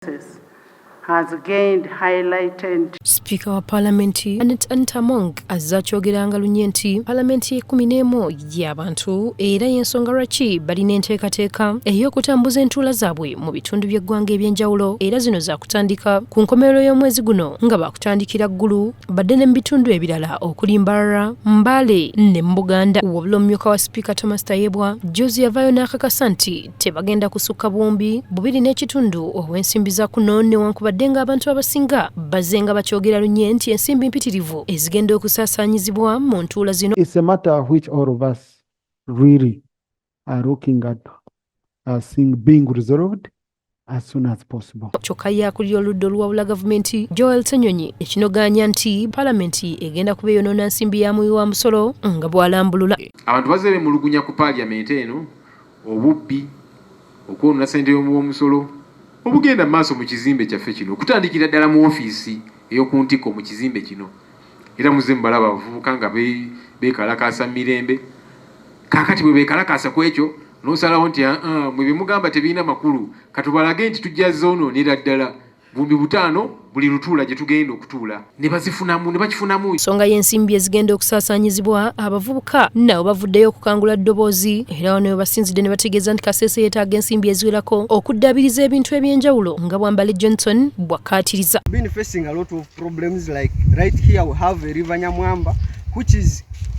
Process has gained highlighted Sipiika wa Paalamenti Annet Anita Among azze akyogeranga lunye nti Paalamenti y'e11 y'abantu era y'ensonga lwaki balina enteekateeka ey'okutambuza entuula zaabwe mu bitundu by'eggwanga eby'enjawulo, era zino zaakutandika ku nkomerero y'omwezi guno nga baakutandikira Ggulu badde ne mu bitundu ebirala okuli Mbarara, Mbale ne mu Buganda. Wabula omumyuka wa sipiika Thomas Tayebwa jjuuzi yavaayo n'akakasa nti tebagenda kusukka 2.5 obw'ensimbi za kuno, newankubadde ng'abantu abasinga bazze nga bakyogera lunye nti ensimbi mpitirivu ezigenda okusaasaanyizibwa mu ntuula zino. It's a matter which all of us really are looking at seeing being resolved as soon as possible. Kyokka ye akulira oludda oluwabula gavumenti Joel Ssenyonyi ekinogaanya nti Paalamenti egenda kuba eyonoona nsimbi ya muwi wa musolo nga bw'alambulula. Abantu bazze bemulugunya ku Paaliyamenti eno, obubbi, okwonoona ssente y'omuwi w'omusolo obugenda mu maaso mu kizimbe kyaffe kino, okutandikira ddala mu ofiisi ey'oku ntikko mu kizimbe kino. Era muze mubalaba abavubuka nga beekalakaasa mu mirembe. Kaakati bwe beekalakaasa ku ekyo, n'osalawo nti aa, mwe bye mugamba tebirina makulu, katubalage nti tujja zoonoonera ddala 5000 buli lutuula gye tugenda okutuula, ne bazifunamu ne bakifunamu. Ensonga y'ensimbi ezigenda okusaasaanyizibwa, abavubuka nabo bavuddeyo okukangula ddoboozi, era wano we basinzidde ne bategeeza nti Kasese yeetaaga ensimbi eziwerako okuddaabiriza ebintu ebyenjawulo, nga Bwambale Johnson bw'akkaatiriza. Been facing a lot of problems. Like right here we have a river Nyamwamba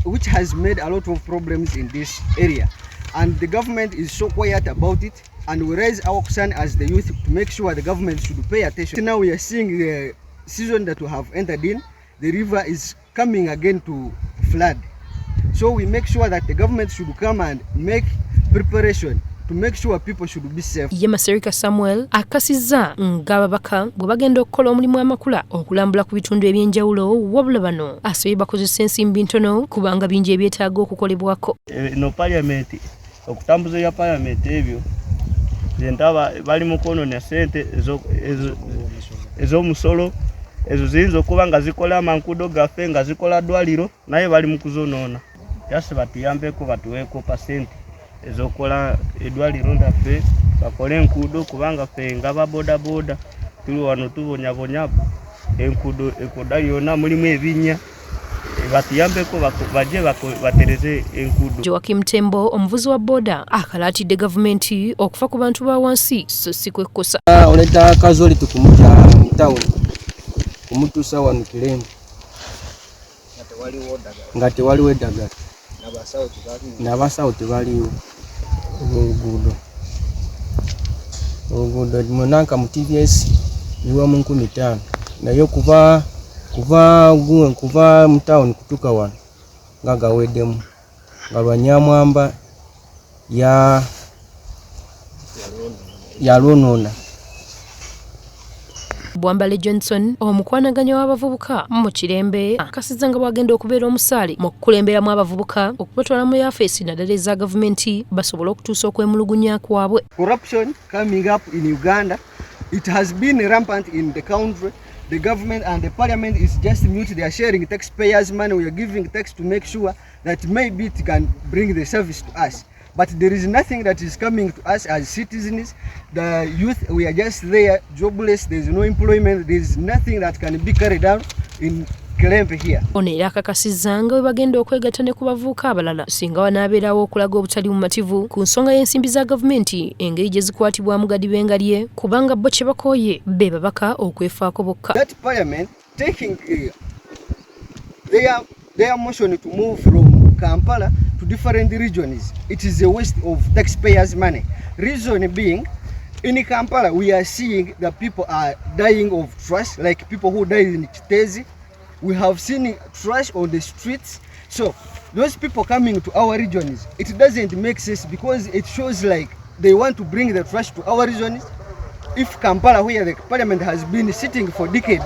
which has made a lot of problems in this area, and the government is so quiet about it, and we raise our concern as the youth to make sure the government should pay attention. Now we are seeing the season that we have entered in, the river is coming again to flood, so we make sure that the government should come and make preparation to make sure people should be safe. Ye Maserika Samuel akasizza ng'ababaka bwe bagenda okukola omulimu amakula okulambula ku bitundu ebyenjawulo, wabula bano asabye bakozesa ensimbi ntono kubanga bingi ebyetaaga okukolebwako. Eno Parliament, okutambuza ebya Parliament ebyo, nze ndaba bali mu kwonoona sente ez'omusolo. Ezo ziyinza okuba nga zikola amankudo gaffe, nga zikola ddwaliro, naye bali mu kuzonoona. Just batuyambeko, batuweeko pasenti ezokola eddwaliro lyaffe, bakole enkuudo, kubanga ffe nga ba bodaboda tuli wano tubonyabonya. Enkuudo ekoda yonna mulimu ebinnya. Batuyambeko, bajje batereze enkuudo. Joakim Tembo, omuvuzi wa boda, akalaatidde gavumenti okufa ku bantu ba wansi so si kwekkosa. Oleta kazoli tukumutya mu tawuni kumutuusa wano Kilembe nga tewaliwo eddagala, n'abasawo tebaliwo. Oluguudo munanka mu TVS liwa mu 5000, naye kuva mu tawuni kutuuka wano nga gaweddemu nga lwa Nyamwamba ya yalwonoona. Bwambale Johnson, omukwanaganya w'abavubuka mu Kirembe, akasizza nga bw'agenda okubeera omusaale mu kukulemberamu abavubuka okubatwala mu yafeesi naddala eza gavumenti basobole okutuusa okwemulugunya kwabwe. Corruption coming up in Uganda, it has been rampant in the country. The government and the parliament is just mute. They are sharing taxpayers' money. We are giving tax to make sure that maybe it can bring the service to us. But there is nothing that is coming to us as citizens. The youth, we are just there, jobless. There is no employment. There is nothing that can be carried out in Kilembe here. Ono era akakasizza nga bwe bagenda okwegatta ne ku bavubuka abalala singa wanaabeerawo okulaga obutali bumativu ku nsonga y'ensimbi za gavumenti engeri gye zikwatibwamu gadibengalye, kubanga bo kye bakooye be babaka okwefaako bokka. That parliament taking their motion to move from Kampala to different regions, it is a waste of taxpayers' money. Reason being, in Kampala we are seeing that people are dying of trash, like people who died in Kiteezi. We have seen trash on the streets. So those people coming to our regions, it doesn't make sense because it shows like they want to bring the trash to our regions. If Kampala, where the parliament has been sitting for decades,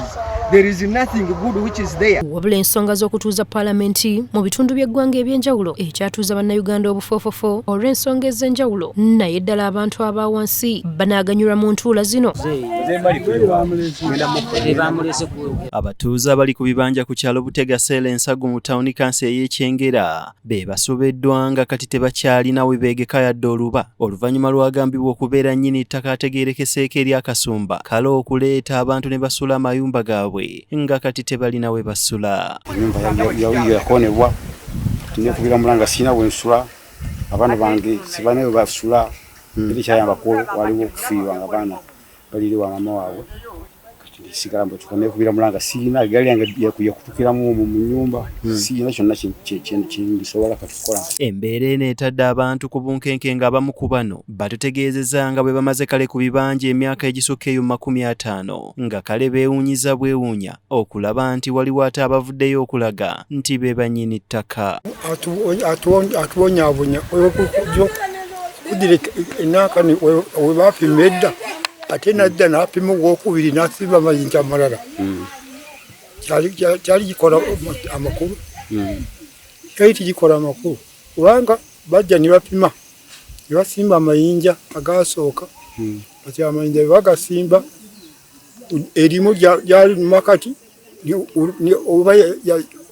There is nothing good which is there. Wabula ensonga z'okutuuza paalamenti mu bitundu by'eggwanga eby'enjawulo ekyatuuza bannayuganda obufoofofo olw'ensonga ez'enjawulo, naye ddala abantu aba wansi banaaganyulwa mu ntuula zino? Abatuuze abali ku bibanja ku kyalo Butega Cell Ensagu mu tawuni kanso ey'e Kyengera be basobeddwa nga kati tebakyalina we beegeka yadde oluba oluvannyuma lw'agambibwa okubeera nnyini ttaka ategeerekeseeko erya Kasumba kale okuleeta abantu ne basula amayumba gaabwe nga kati tebalina we basula. Ennyumba yakonebwa nekubira mulanga sirina we nsula, abaana bange sibalina we basula, era ekyayambako waliwo okufiirwa nga abaana balire wa maama waabwe. Kati nsigala mbwe nekubira mulanga sirina, eggaali yange yakutukiramu omwo mu nnyumba, sirina kyonna kyendisobola kati kukola. Embeera eno etadde abantu ku bunkenke ng'abamu ku bano batutegeezezza nga bwe bamaze kale ku bibanja emyaka egisukka eyo 50 nga kale beewuunyiza bwewuunya okulaba nti waliwo ate abavuddeyo okulaga nti be bannyini ttaka. Atuwonyaabonya kuddira ennaaka we baapima edda, ate n'adda n'apima ogwokubiri n'asimba amayinja amalala. Kyali kikola amakulu, kyali tekikola amakulu kubanga bajja ne bapima ne basimba amayinja agaasooka. Kati amayinja bwe bagasimba erimu lyali mu makati,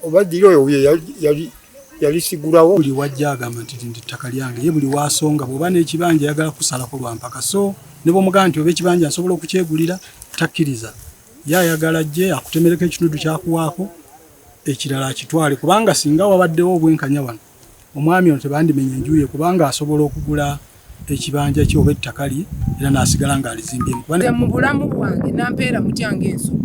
oba ddira oyo yalisigulawo. Buli wajja agamba nti ttaka lyange, ye buli wasonga bw'oba n'ekibanja ayagala kusalako lwa mpaka, so ne bw'omugamba nti oba ekibanja nsobola okukyegulira takkiriza, ye ayagala ajje akutemereko ekitundu ky'akuwaako ekirala akitwale, kubanga singa wabaddewo obwenkanya wano omwami ono tebandimenya enju ye, kubanga asobola okugula ekibanja kye oba ettaka lye era n'asigala ng'alizimbyemu. Mu bulamu bwange nampeera mutya ng'ensolo,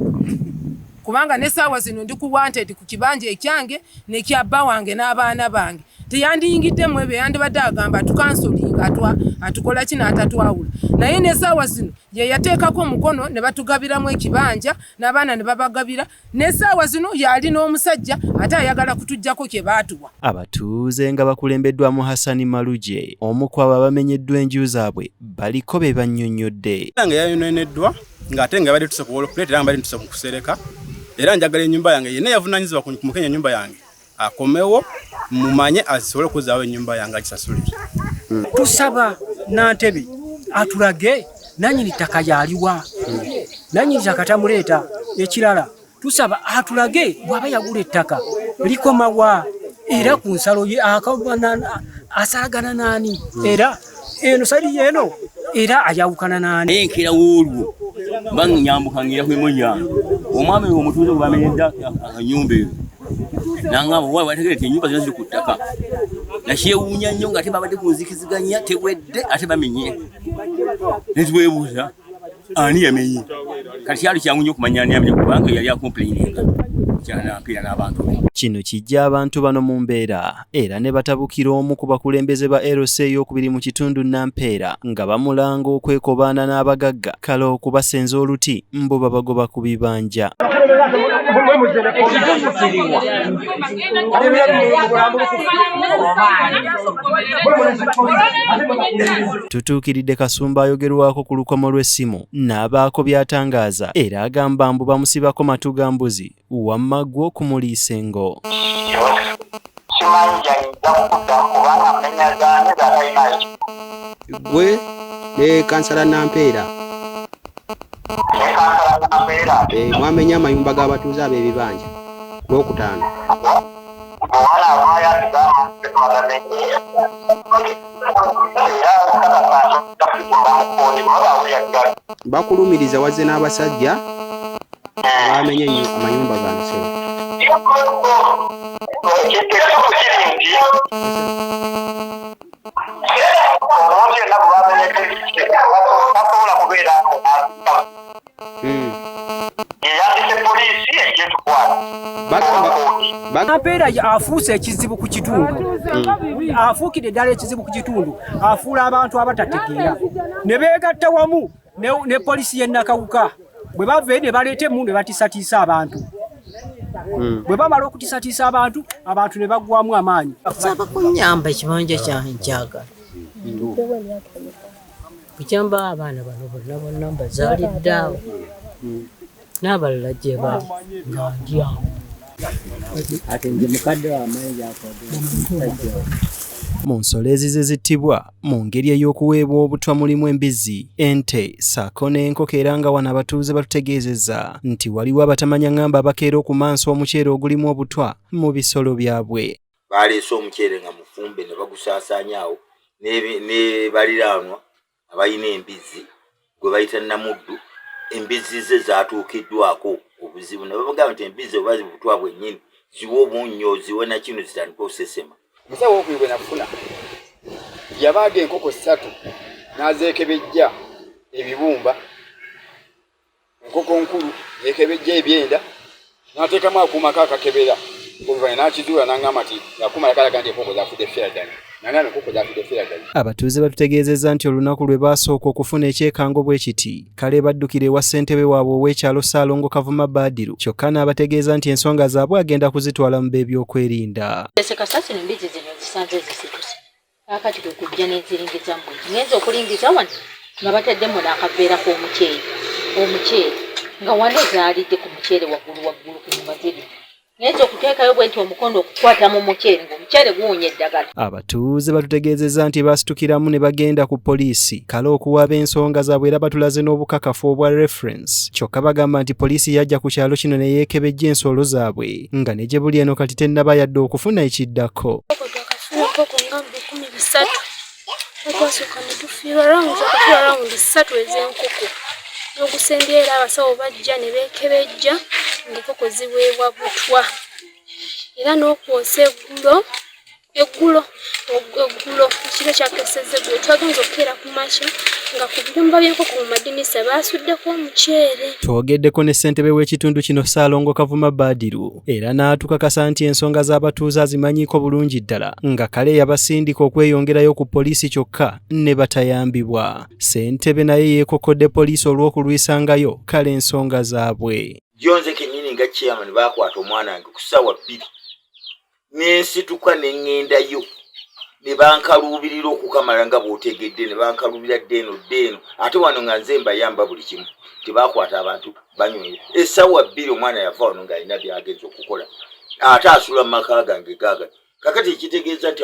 kubanga n'essaawa zino ndi ku wanted ku kibanja ekyange n'ekya bba wange n'abaana bange. Teyandiyingiddemu ebyo, yandibadde agamba atukansolinga atukola ki n'atatwawula, naye n'essaawa zino ye yateekako omukono ne batugabiramu ekibanja n'abaana ne babagabira, n'essaawa zino yali n'omusajja ate ayagala kutuggyako kye baatuwa. Abatuuze nga bakulembeddwamu Hassan Maluje, omu ku abo abamenyeddwa enju zaabwe, baliko be bannyonnyodde. Yange yayonooneddwa ng'ate nga badde tuse ku wall plate era nga badde ntuse mu kusereka, era njagala ennyumba yange yenna yavunaanyizibwa ku mukenya ennyumba yange akomewo mumanye asobole okuzzaawo ennyumba yange agisasulire. Tusaba Nantebe atulage nannyini ttaka yaliwa, nannyini ttaka tamuleeta. Ekirala tusaba atulage bw'aba yagula ettaka likomawa, era ku nsalo ye asalagana naani, era eno sayidi yeeno era ayawukana naani. Naye enkeera w'olwo mba nyambuka ngira ku mirimu gyange, omwami oyo omutuuze gwe bamenyedde akanyumba eyo nangamba owa wategeera nti ennyumba zonna ziri ku ttaka. Nakyewuunya nnyo ng'ate babadde ku nzikiziganya tewedde ate bamenye, ne twebuuza ani yamenye. Kati kyali kyangu nnyo okumanya ani yamenye kubanga yali akomplaininga kyanampiira n'abantu be. Kino kijja abantu bano mu mbeera era ne batabukira omu ku bakulembeze ba LC ey'okubiri mu kitundu Nampeera nga bamulanga okwekobaana n'abagagga kale okubasenza oluti mbu babagoba ku bibanja. Tutuukiridde Kasumba ayogerwako ku lukomo lw'essimu n'abaako by'atangaaza era agamba mbu bamusibako matu ga mbuzi wamma ggwe okumuliisa engo. Ggwe ne kansala Nampeera mwamenya amayumba g'abatuuze ab'ebibanja ku Lwokutaano. Bakulumiriza wazze n'abasajja abamenye amayumba gano ssebo. Nampeera afuuse ekizibu ku kitundu, afuukidde ddala ekizibu ku kitundu, afuula abantu abatategeera ne beegatta wamu ne poliisi y'e Nakawuka. Bwe bava eri ne baleeta emmundu ne batiisatiisa abantu. Bwe bamala okutisatiisa abantu, abantu ne baggwamu amaanyi. Nsaba kunnyamba ekibanja kyange nkyagala. Kukyamba abaana bano bonna bonna mbazaalidde awo. N'abalala gye bali nga ndi awo. Ate nze mukadde wamanyi Mu nsolo ezize zittibwa mu ngeri ey'okuweebwa obutwa mulimu embizzi, ente ssaako n'enkoko era nga wano abatuuze batutegeezezza nti waliwo abatamanya ng'amba abakeera okumansa omuceere ogulimu obutwa mu bisolo byabwe. Baleese omuceere nga mufumbe ne bagusaasaanya awo ne baliraanwa abalina embizzi gwe bayita Namuddu, embizzi ze zaatuukiddwako obuzibu ne babagamba nti embizzi oba butwa bwennyini ziwe obunnyo ziwe na kino zitandike okusesema. Omusawo owokubiri gwe nafuna yabaaga enkoko ssatu n'azeekebejja ebibumba, enkoko nkulu yeekebejja ebyenda n'ateekamu akuuma ke akakebera oluvannyuma n'akizuula n'angamba nti akuuma kalaga nti enkoko zaafudde Feradan. Nangamba enkoko zaafudde Feradan. Abatuuze batutegeezezza nti olunaku lwe baasooka okufuna ekyekango bwe kiti kale baddukira ewa ssentebe waabwe ow'ekyalo Ssaalongo Kavuma Badiru kyokka n'abategeeza nti ensonga zaabwe agenda kuzitwala mu b'ebyokwerinda. Ese kasasiro embizzi zino zisanze zisituse kaakati kwe kujja ne nziringiza mmwe ngenze okulingiza wano nga bataddemu n'akaveera k'omuceere omuceere nga wano zaalidde ku muceere waggulu waggulu ku nyuma ziri ngenze okuteekayo bwe nti omukono okukwata mu muceere ng'omuceere guwunya eddagala. Abatuuze batutegeezezza nti baasitukiramu ne bagenda ku poliisi kale okuwaaba ensonga zaabwe era batulaze n'obukakafu obwa reference kyokka bagamba nti poliisi yajja ku kyalo kino ne yeekebejja ensolo zaabwe nga ne gye buli eno kati tennaba yadde okufuna ekiddako. Twakafuna enkoko nga mu 3000 twasooka ne tufiirwa rawundi twakafiirwa rawundi ssatu ez'enkoko n'ogusembyeyo era abasawo bajja ne beekebejja ng'enkoko ziweebwa butwa era n'okwosa eggulo eggulo eggulo ekiro kyakesezza eggulo twagenze okukeera ku makya nga ku biyumba by'enkoko mu madinisa baasuddeko omuceere. Twogeddeko ne ssentebe w'ekitundu kino Ssaalongo Kavuma Badiru era n'atukakasa nti ensonga z'abatuuze azimanyiiko bulungi ddala nga kale yabasindika okweyongerayo ku poliisi kyokka ne batayambibwa. Ssentebe naye yeekokkodde poliisi olw'okulwisangayo kale ensonga zaabwe. Jjo nze kennyini nga chairman baakwata omwana wange ku ssaawa bbiri ne nsituka ne ŋŋendayo ne bankaluubirira okukamala nga bw'otegedde ne bankaluubira dda eno dda eno ate wano nga nze mbayamba buli kimu tebakwata abantu banywera essaawa bbiri omwana yava wano ng'alina by'agenza okukola ate asula mu maka gange gaaga kakati ekitegeeza nti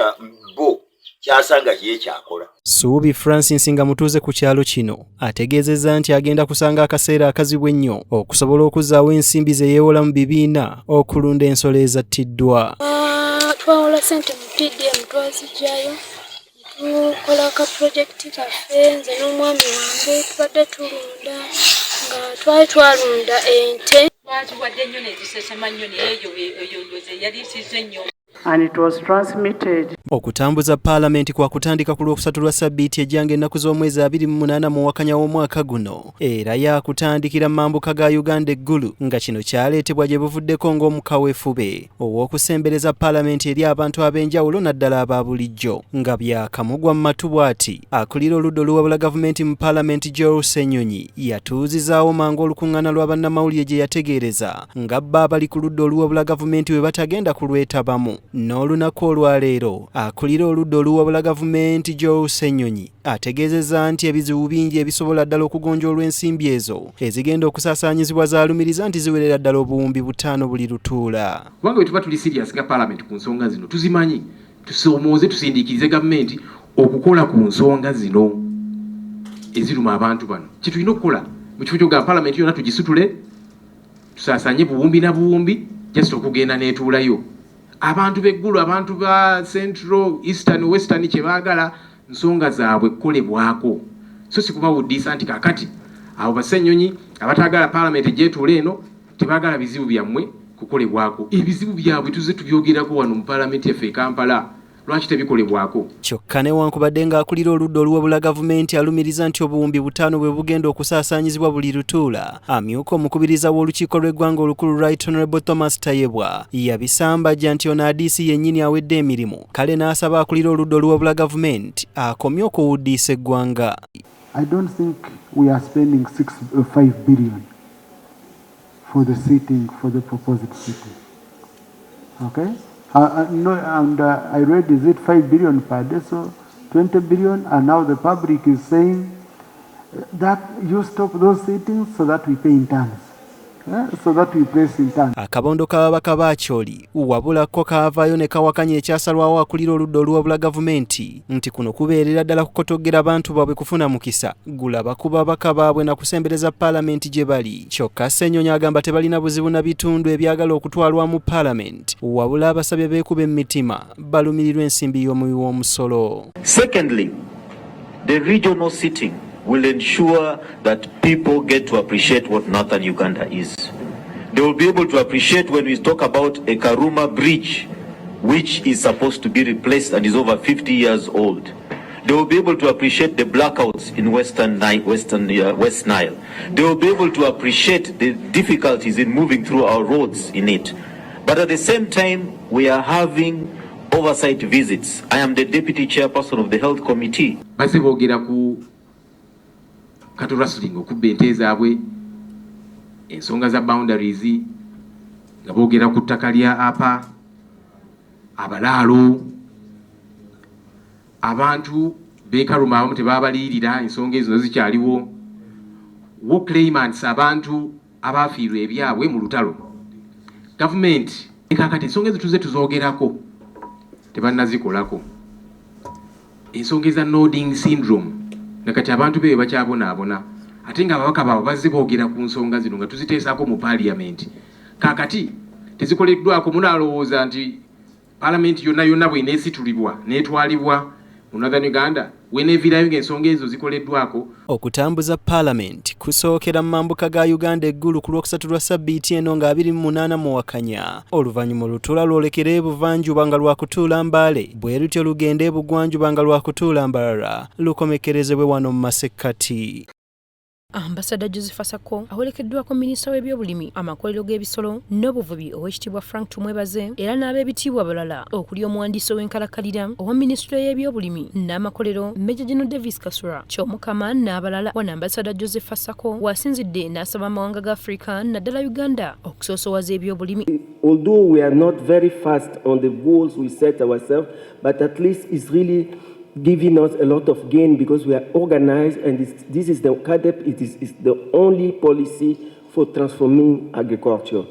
bo kyasanga kiye kyakola. Suubi Francis nga mutuuze ku kyalo kino ategeezezza nti agenda kusanga akaseera akazibu ennyo okusobola okuzzaawo ensimbi ze yeewola mu bibiina okulunda ensolo ezattiddwa. Twawola ssente mu PDM twaziggyayo ne tukola ka pulojekiti kaffe nze n'omwami wange tubadde tulunda nga twali twalunda ente. Baziwadde nnyo ne zisesema nnyo naye eyo eyo ndowooza eyaliisizza ennyo. And it was transmitted Okutambuza Paalamenti kwa kutandika ku Lwokusatu lwa ssabbiiti ejja ng'ennaku z'omwezi 28 Muwakanya w'omwaka guno era yaakutandikira mu mambuka ga Uganda e Gulu nga kino kyaleetebwa gye buvuddeko ng'omukaweefube ow'okusembereza Paalamenti eri abantu ab'enjawulo naddala aba bulijjo nga byakamugwa mu matu bw'ati akulira oludda oluwabula gavumenti mu Paalamenti Joel Ssenyonyi yatuuzizaawo mangu olukuŋŋaana lwa bannamawulire gye yategeereza nga bba abali ku ludda oluwabula gavumenti bwe batagenda kulwetabamu. N'olunaku olwaleero akulira oludda oluwabula gavumenti Joel Ssenyonyi ategeezezza nti ebizibu bingi ebisobola ddala okugonjoolwa ensimbi ezo ezigenda okusaasaanyizibwa z'alumiriza nti ziwerera ddala obuwumbi 5 buli lutuula. Kubanga bwe tuba tuli serious nga parliament ku nsonga zino tuzimanyi, tusoomooze, tusindiikirize gavumenti okukola ku nsonga zino eziruma abantu bano. Kye tulina okukola mu kifo ky'okugamba parliament yonna tugisitule tusaasanye buwumbi na buwumbi just okugenda n'etuulayo. Abantu b'e Gulu, abantu ba Central, Eastern, Western kye baagala nsonga zaabwe kukolebwako, so si kubawuddiisa nti kaakati abo basennyonyi abataagala parliament egyetuula eno tebaagala bizibu byammwe kukolebwako. Ebizibu byabwe tuzze tubyogerako wano mu parliament yaffe e Kampala, lwaki tebikolebwako? Kyokka newankubadde ng'akulira oludda oluwabula gavumenti alumiriza nti obuwumbi 5 bwe bugenda okusaasaanyizibwa buli lutuula, amyuka omukubiriza w'olukiiko lw'eggwanga olukulu Right Honorable Thomas Tayebwa yabisambajja nti ono adiisi yennyini awedde emirimu kale n'asaba akulira oludda oluwabula gavumenti akomye okuwuddiisa eggwanga. I don't think we are spending 5 billion for the sitting, for the proposed sitting. Okay? No, and I read, is it 5 billion per day? So 20 billion, and now the public is saying that you stop those sittings so that we pay in terms. So that we place in time. Akabondo k'ababaka ba Acholi wabula ko kaavaayo ne kawakanya ekyasalwawo akulira oludda oluwabula gavumenti nti kuno kubeerera ddala kukotoggera bantu baabwe kufuna mukisa gulaba ku babaka baabwe na kusembereza paalamenti gye bali. Kyokka Ssenyonyi agamba tebalina buzibu na bitundu ebyagala okutwalwamu paalamenti, wabula abasabye beekuba emitima balumirirwa ensimbi y'omuwi w'omusolo. Secondly, the regional sitting will ensure that people get to appreciate what Northern Uganda is. They will be able to appreciate when we talk about a Karuma bridge, which is supposed to be replaced and is over 50 years old. They will be able to appreciate the blackouts in West Nile. They will be able to appreciate the difficulties in moving through our roads in it. But at the same time, we are having oversight visits. I am the deputy chairperson of the health committee. Bazze boogera ku cattle rustling, okubba ente zaabwe, ensonga za boundaries, nga boogera ku ttaka lya apa abalaalo, abantu beekaluma abamu tebabaliirira, ensonga ezo zikyaliwo. War claimants, abantu abaafiirwa ebyabwe mu lutalo, gavumenti kakati ensonga ezo tuze tuzoogerako, tebannazikolako. Ensonga eza nodding syndrome, nakati abantu beeyo bakyabonaabona, ate nga ababaka baabwe bazze boogera ku nsonga zino nga tuziteesaako mu paaliyamenti, kaakati tezikoleddwako. Munaalowooza nti paalamenti yonna yonna bw'eneesitulibwa n'etwalibwa mu Northern Uganda, weneevirayo ng'ensonga ezo zikoleddwako? Okutambuza paalamenti kusookera mu mambuka ga Uganda eggulu ku Lwokusatu lwa ssabbiiti eno nga 28 Muwakanya. Oluvannyuma olutuula lwolekera ebuvanjuba nga lwakutuula Mbaale, bwe lutyo lugenda ebugwanjuba nga lwakutuula Mbarara, lukomekkerezebwe wano mu masekkati. Ambasada Joseph Asako awerekeddwako minisita w'ebyobulimi, amakolero g'ebisolo n'obuvubi, Oweekitiibwa Frank Tumwebaze, era n'ab'ebitiibwa abalala okuli omuwandiisi ow'enkalakkalira owa minisitule y'ebyobulimi n'amakolero, Major General Davis Kasura Kyomukama, n'abalala. Wano Ambasada Joseph Asako w'asinzidde n'asaba amawanga ga Afirika, naddala Uganda, okusoosowaza ebyobulimi. Although we are not very fast on the goals we set ourselves, but at least it's really giving us a lot of gain because we are organized, and this is the CAADP, it is the only policy for transforming agriculture.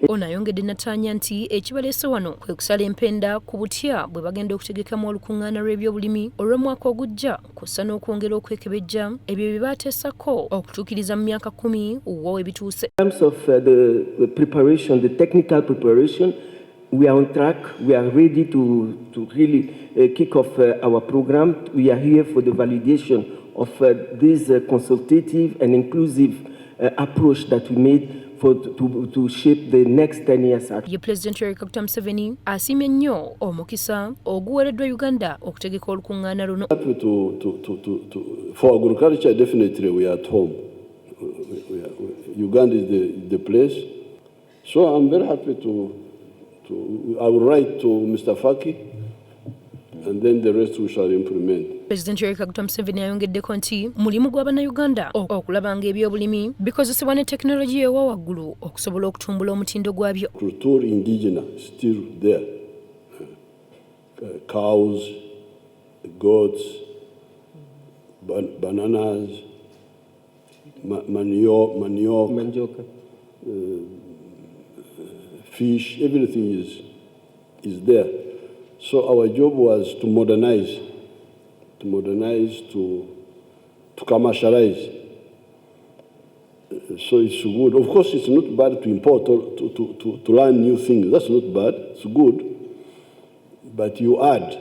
Ono ayongedde nataanya nti ekibaleese wano kwe kusala empenda ku butya bwe bagenda okutegekamu olukuŋŋaana lw'ebyobulimi olw'omwaka ogujja, kw'ossa n'okwongera okwekebejja ebyo bye baateesako okutuukiriza mu myaka 10 wa we bituuse. In terms of the preparation, the technical preparation, we are on track. We are ready to really kick off our program. We are here for the validation of this consultative and inclusive approach that we made to shape the next 10 years action. Ye Pulezidenti Yoweri Kaguta Museveni asiimye nnyo omukisa oguweereddwa Uganda okutegeka olukuŋŋaana luno. Happy to, for agriculture, definitely we are at home. Uganda is the place. So I'm very happy to, I will write to Mr. Faki, and then the rest we shall implement. Pulezidenti Yoweri Kaguta Museveni ayongeddeko nti mulimu gw'Abannayuganda okulaba nga ebyobulimi bikozesebwa ne tekinologiya ewa waggulu okusobola okutumbula omutindo gwabyo. Culture indigena still there. Cows, goats, bananas, manioc, fish, everything is there. So our job was to modernize, to commercialize. So it's good. Of course, it's not bad to import or to learn new things. That's not bad. It's good. But you add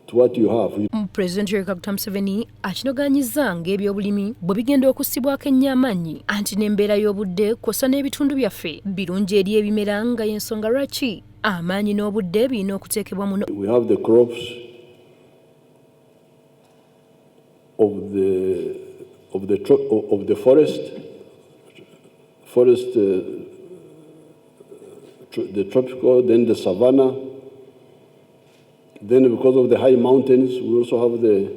to what you have. Pulezidenti Yoweri Kaguta Museveni akinogaanyizza ng'ebyobulimi bwe bigenda okussibwako ennyo amaanyi, anti n'embeera y'obudde kw'ossa n'ebitundu byaffe birungi eri ebimera, nga y'ensonga lwaki amaanyi n'obudde birina okuteekebwa muno. We have the crops of the forest, the tropical, then the savanna. Then because of the high mountains, we also have the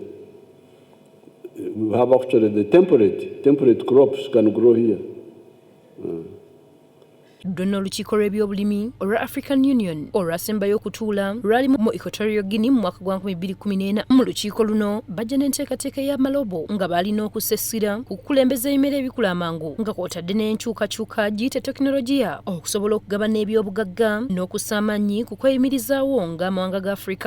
we have actually the temperate crops can grow here. Lwo olukiiko lw'ebyobulimi olwa African Union olwasembayo okutuula lwali mu Equatorial Guinea mu mwaka gwa 2014. Mu lukiiko luno bajja n'enteekateeka ey'amalobo nga baalina okussa essira ku kukulembeza ebimera ebikula amangu nga kw'otadde n'enkyukakyuka giyite tekinologiya okusobola okugabana ebyobugagga n'okussa amaanyi ku kweyimirizaawo ng'amawanga ga Afrika.